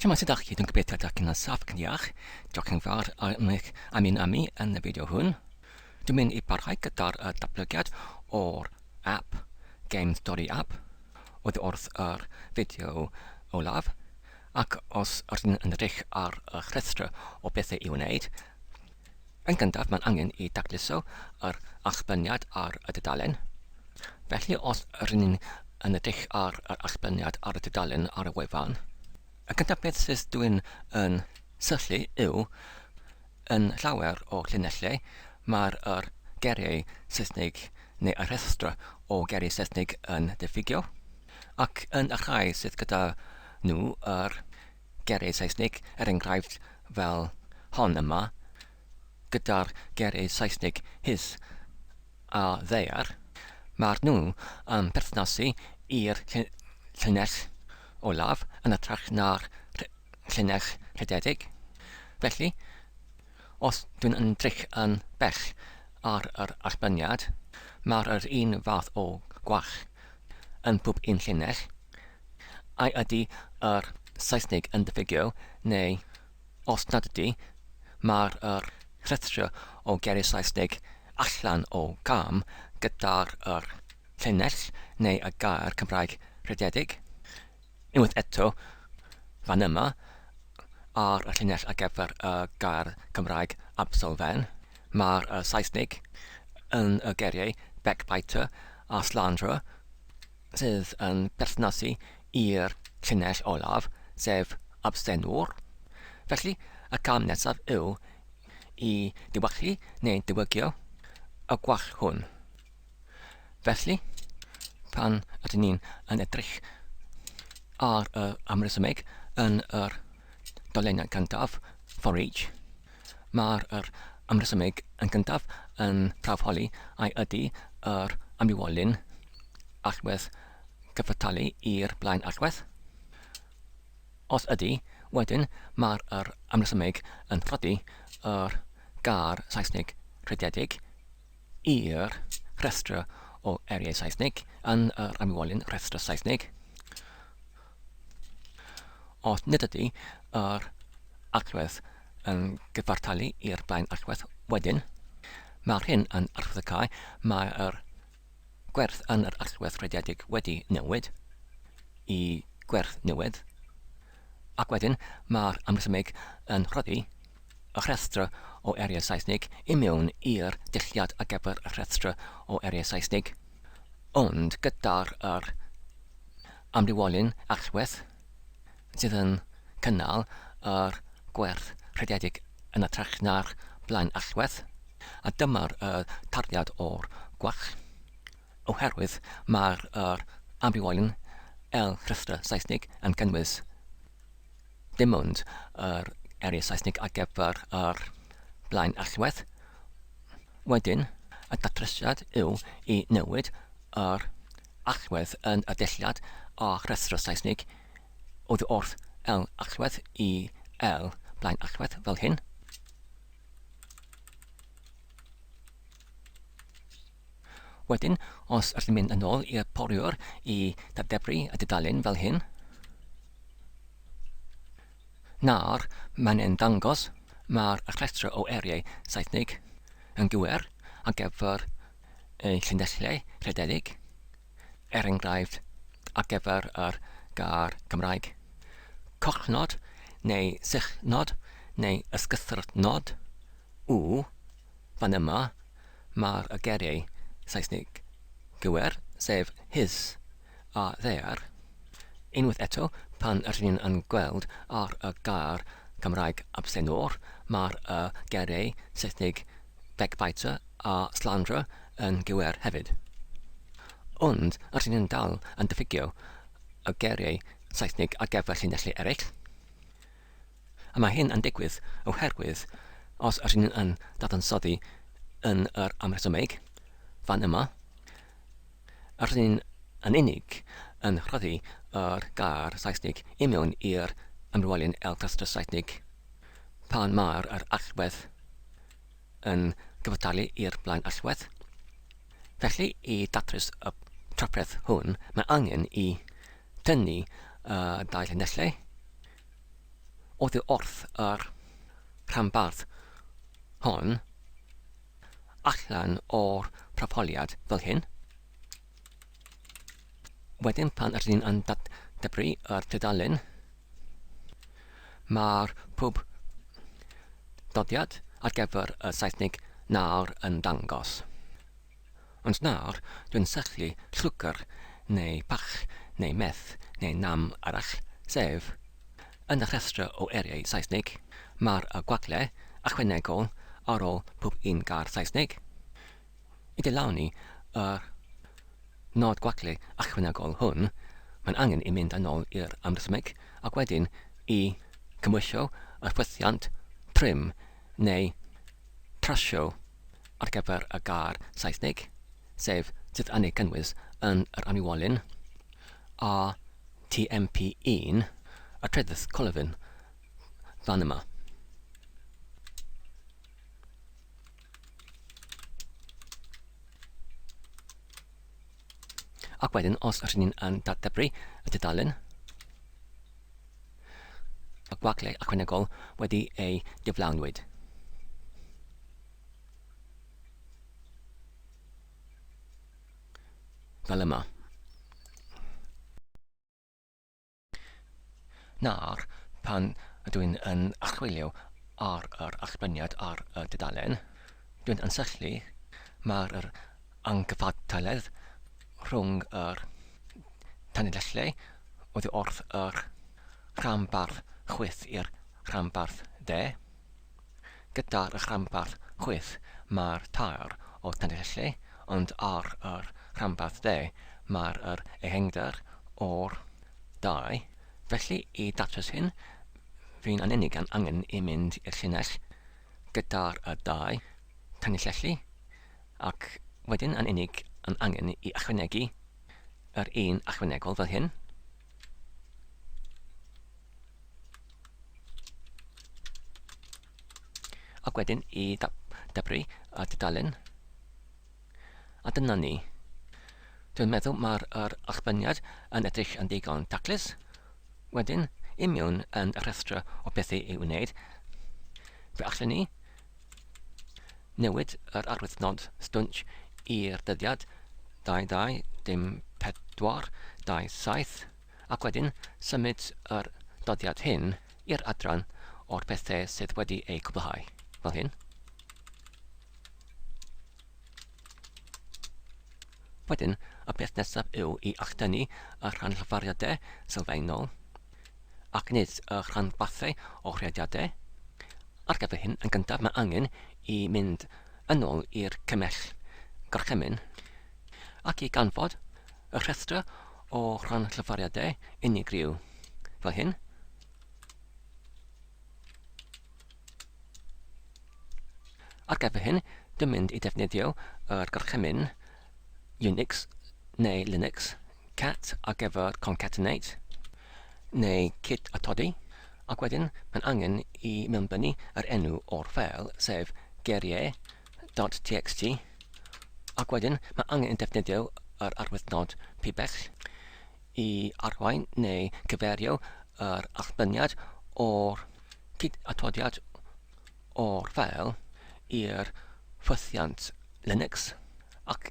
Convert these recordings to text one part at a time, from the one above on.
Shwmae sut dach chi? Dwi'n gobeithio dach chi'n saff ac yn iach. Diolch yn fawr am eich ymuno â mi yn y fideo hwn. Dwi'n mynd i barhau gyda'r datblygiad o'r app Game Story App oddi wrth yr fideo olaf ac os ydyn yn edrych ar y rhestr o bethau i'w wneud, yn gyntaf mae'n angen i dacluso yr allbyniad ar y dudalen. Felly os rŷn ni'n yn edrych ar yr allbyniad ar y dudalen ar y wefan, y cyntaf beth sydd dwi'n yn syllu yw, yn llawer o llinellau, mae'r yr geiriau Saesneg neu y rhestr o geiriau Saesneg yn diffygio, ac yn y rhai sydd gyda nhw yr geiriau Saesneg, er enghraifft fel hon yma, gyda'r geiriau Saesneg his a ddaear, mae'r nhw yn perthnasu i'r llinell olaf yn hytrach na'r llinell rhededig. Felly, os dwi'n ymdrech yn bell ar yr allbyniad, mae'r yr un fath o gwall yn pob un llinell, ai ydy yr Saesneg yn diffygio neu Os nad ydy, mae'r yr rhestr o geiriau Saesneg allan o gam gyda'r yr llinell neu y gair Cymraeg rhededig. Unwaith eto, fan yma, ar y llinell ar gyfer y gair Cymraeg absolfen, mae'r y Saesneg yn y geiriau backbiter a slanderer sydd yn perthnasu i'r llinell olaf, sef abstenwr. Felly, y cam nesaf yw i diwallu neu diwygio y gwall hwn. Felly, pan ydyn ni'n yn edrych ar y amresymeg yn yr dolennau cyntaf, for each, mae'r yr amresymeg yn gyntaf yn prawfholi ai ydy yr amrywiolyn allwedd gyfartalu i'r blaen allwedd. Os ydy, wedyn mae'r yr amresymeg yn rhoddi yr gair Saesneg rhededig i'r rhestr o eiriau Saesneg yn yr amrywiolyn rhestr Saesneg. Os nid ydy yr allwedd yn gyfartalu i'r blaen allwedd wedyn, mae'r hyn yn arwyddocáu mae'r gwerth yn yr allwedd rhediedig wedi newid i gwerth newydd, ac wedyn mae'r amresymeg yn rhoddi y rhestr o eiriau Saesneg i mewn i'r dulliad ar gyfer y rhestr o eiriau Saesneg, ond gyda'r yr amrywiolyn allwedd sydd yn cynnal yr gwerth rhediedig yn hytrach na'r blaen allwedd, a dyma'r y tarddiad o'r gwall, oherwydd mae'r yr amrywiolyn el rhestr Saesneg yn cynnwys dim ond yr eiriau Saesneg ar gyfer yr blaen allwedd. Wedyn, y datrysiad yw i newid yr allwedd yn y dulliad a rhestr Saesneg oddi wrth L allwedd i L blaen allwedd fel hyn. Wedyn, os ydym mynd yn ôl i'r poriwr i ddadebru y dudalen fel hyn, nawr mae'n e'n dangos mae'r rhestr o eiriau Saesneg yn gywir ar gyfer y llinellau rhededig, er enghraifft ar gyfer yr gair Cymraeg cochnod neu sychnod neu ysgythrnod, w, fan yma mae'r y geiriau Saesneg gywir, sef his a their. Unwaith eto, pan rydyn ni'n yn gweld ar y gair Cymraeg absenor, mae'r y geiriau Saesneg backbiter a slanderer yn gywir hefyd. Ond rydyn ni'n dal yn diffygio y geiriau Saesneg ar gyfer llinellau eraill. A mae hyn yn digwydd oherwydd os ydyn ni'n yn dadansoddi yn yr amresymeg fan yma, rydyn ni'n yn unig yn rhoddi yr gair Saesneg i mewn i'r ymrwelyn el cluster Saesneg pan mae'r yr allwedd yn gyfartalu i'r blaen allwedd. Felly, i datrys y trafferth hwn, mae angen i tynnu y dau llinellau. Oddi wrth yr rhanbarth hon allan o'r proffoliad fel hyn. Wedyn pan ydyn ni'n yn datblygu yr tudalen, mae'r pob doddiad ar gyfer y Saesneg nawr yn dangos. Ond nawr dwi'n syllu llwgr neu pach neu meth neu nam arall, sef, yn y rhestr o eiriau Saesneg, mae'r y gwagle ychwanegol ar ôl pob un gair Saesneg. I gyflawni yr nod gwagle ychwanegol hwn, mae'n angen i mynd yn ôl i'r amrhesymeg ac wedyn i cymhwyso y ffwythiant trim neu trasio ar gyfer y gair Saesneg, sef sydd yn ei gynnwys yn yr aniwolyn RTMP1, y trydydd colofn fan yma. Ac wedyn, os ydyn ni'n yn datdebru y dudalen, y gwagle ychwanegol wedi ei gyflawnwyd. Fel yma. Nawr, pan ydw i'n yn archwilio ar yr allbyniad ar y dudalen, dwi'n yn syllu mae'r yr anghyfartaledd rhwng yr tanlinellau oddi wrth yr rhanbarth chwith i'r rhanbarth dde. Gyda'r rhanbarth chwith mae'r tair o tanlinellau, ond ar yr rhanbarth dde mae'r yr ehangder o'r 2. Felly, i datrys hyn, fi'n yn unig yn angen i mynd i'r llinell gyda'r y 2 tanlinellu, ac wedyn yn unig yn angen i ychwanegu yr un ychwanegol fel hyn. Ac wedyn i dybru y tudalen. A dyna ni. Dwi'n meddwl mae'r yr allbyniad yn edrych yn ddigon taclus. Wedyn, i mewn yn y rhestr o bethau i'w wneud, fe allwn ni newid yr arwyddnod stwnsh i'r dyddiad 22 dim 4 27 ac wedyn symud yr dyddiad hyn i'r adran o'r pethau sydd wedi eu cwblhau, fel hyn. Wedyn, y peth nesaf yw i alldynnu y rhanllafariadau sylfaenol, ac nid y rhanbarthau o rhediadau. Ar gyfer hyn, yn gyntaf mae angen i mynd yn ôl i'r cymell gorchymyn ac i ganfod y rhestr o rhanllafariadau unigryw, fel hyn. Ar gyfer hyn, dwi'n mynd i defnyddio yr gorchymyn Unix neu Linux cat ar gyfer concatenate neu cyd atodi, ac wedyn mae'n angen i mewnbynnu yr enw o'r ffeil, sef geiriau.txt, ac wedyn mae angen i defnyddio yr arwyddnod pibell i arwain neu cyfeirio yr allbyniad o'r cyd-atodiad o'r ffeil i'r ffwythiant Linux ac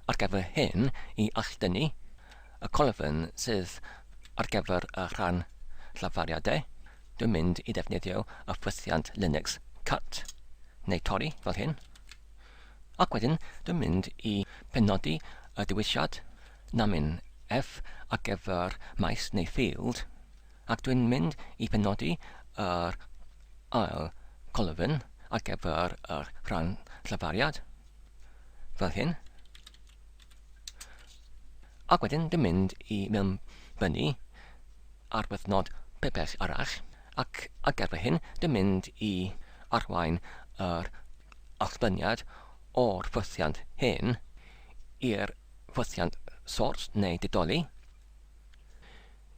ar gyfer hyn i alldynnu y colofn sydd ar gyfer y rhan llafariadau, dwi'n mynd i ddefnyddio y ffwythiant Linux cut neu torri fel hyn. Ac wedyn dwi'n mynd i penodi y dewisiad namin F ar gyfer maes neu field ac dwi'n mynd i penodi yr ail colofn ar gyfer yr rhan llafariad, fel hyn. Ac wedyn dwi'n mynd i mewnbynnu arwyddnod pebell arall, ac ar gyfer hyn dwi'n mynd i arwain yr allbyniad o'r ffwythiant hyn i'r ffwythiant sort neu didoli.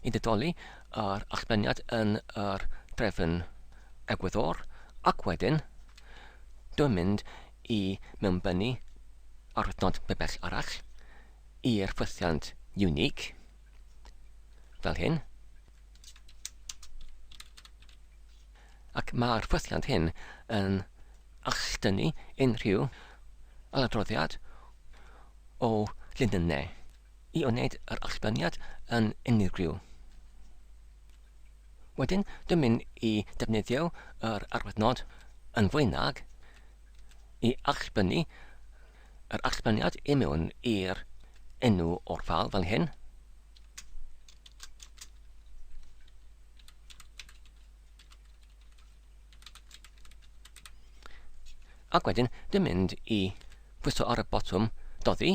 I ddidoli yr allbyniad yn yr drefn egwyddor ac wedyn dwi'n mynd i mewnbynnu arwyddnod pebell arall i'r ffwythiant unique fel hyn. Ac mae'r ffwythiant hyn yn alldynnu unrhyw ailadroddiad o linynnau i wneud yr allbyniad yn unigryw. Wedyn, dwi'n mynd i defnyddio yr arwyddnod yn fwy nag i allbynnu yr allbyniad i mewn i'r enw o'r ffal fel hyn. Ac wedyn, dwi'n mynd i bwyso ar y botwm doddi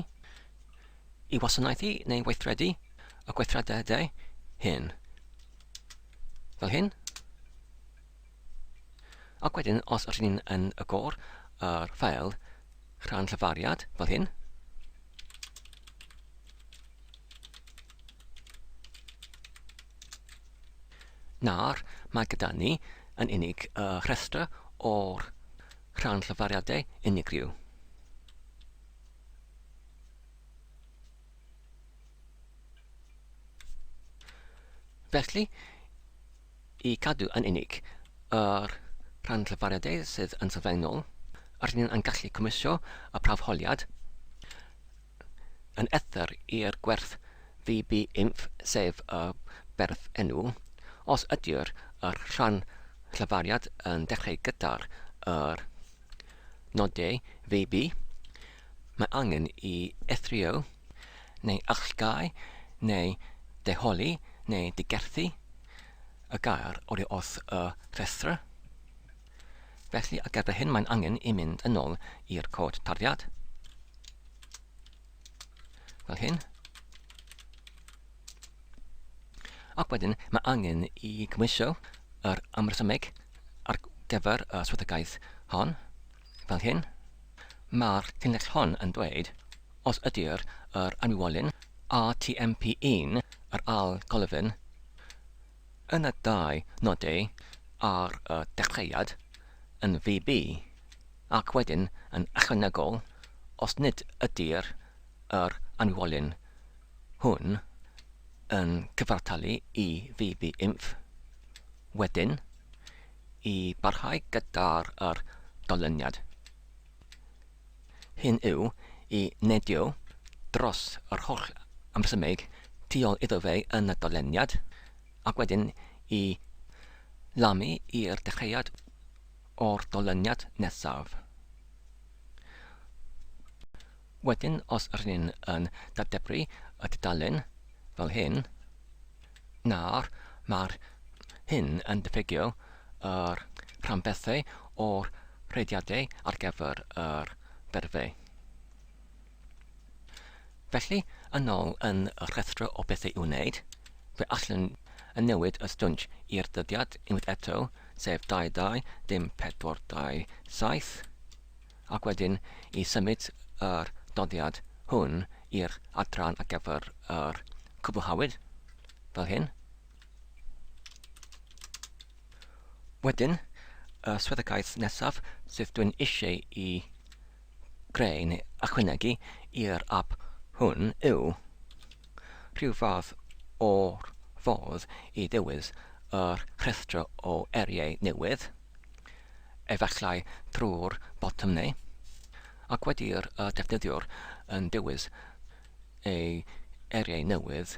i wasanaethu neu weithredu y gweithrediadau hyn. Fel hyn. Ac wedyn, os ydyn ni'n yn y gor yr ffael rhan llyfariad, fel hyn, Nawr, mae gyda ni yn unig y rhestr o'r rhan llyfariadau unigryw. Felly, i cadw yn unig yr rhan llyfariadau sydd yn sylfaenol, rydyn ni'n gallu cymhwyso y prawfholiad yn ethr i'r gwerth VB-inf, sef y berf enw, os ydy'r yr rhan llefariad yn dechrau gyda'r yr nodau VB, mae angen i ethrio neu allgau neu deholi neu digerthu y gair oddi wrth y rhestr. Felly, ar gyfer hyn mae'n angen i mynd yn ôl i'r cod tarddiad. Fel hyn. Ac wedyn mae angen i gymhwyso yr amresymeg ar gyfer y swyddogaeth hon, fel hyn. Mae'r llinell hon yn dweud, os ydy'r yr anwywolyn RTMP1, yr ail golofn, yn y dau nodau ar y dechreuad yn VB, ac wedyn yn ychwanegol os nid ydy'r yr anwywolyn hwn yn cyfartalu i VB inf, wedyn i barhau gyda'r yr dolyniad. Hyn yw i neidio dros yr holl amrhesymeg tu ôl iddo fe yn y dolyniad, ac wedyn i lamu i'r dechreuad o'r dolyniad nesaf. Wedyn, os rydyn ni'n yn dadebru y tudalen fel hyn, nawr mae'r hyn yn diffygio yr rhanbethau o'r rhediadau ar gyfer yr berfau. Felly, yn ôl yn y rhestr o bethau i'w wneud, fe allwn yn newid y stwnsh i'r dyddiad unwaith eto, sef 22 dim 4 2 7, ac wedyn i symud yr doddiad hwn i'r adran ar gyfer yr cwblhawyd, fel hyn. Wedyn, y swyddogaeth nesaf sydd dwi'n eisiau i greu neu ychwanegu i'r app hwn yw rhyw fath o'r fodd i ddewis yr rhestr o eriau newydd, efallai drwy'r botwm neu, ac wedi'r defnyddiwr yn dewis ei eriau newydd,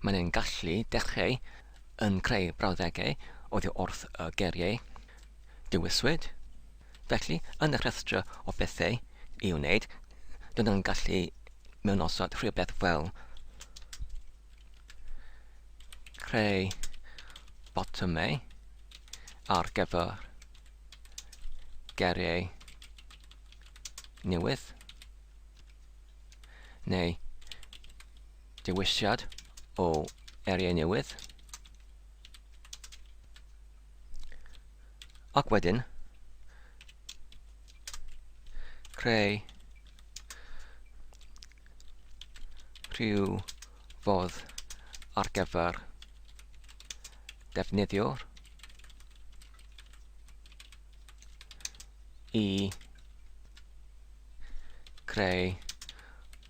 mae'n ein gallu dechrau yn creu brawddegau oddi wrth y geiriau dewiswyd. Felly, yn y rhestr o bethau i'w wneud, dyn nhw'n gallu mewnosod rhywbeth fel creu botymau ar gyfer geiriau newydd neu dewisiad o eiriau newydd. Ac wedyn, creu rhyw fodd ar gyfer defnyddiwr i creu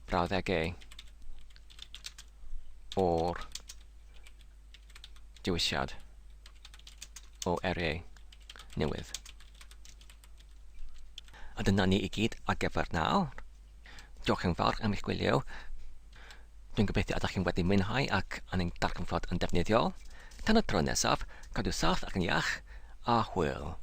brawddegau o'r dewisiad o eiriau newydd. A dyna ni i gyd ar gyfer nawr. Diolch yn fawr am eich gwylio. Dwi'n gobeithio ydych chi'n wedi mwynhau ac yn ein darganfod yn defnyddiol. Tan y tro nesaf, cadw saff ac yn iach, a hwyl.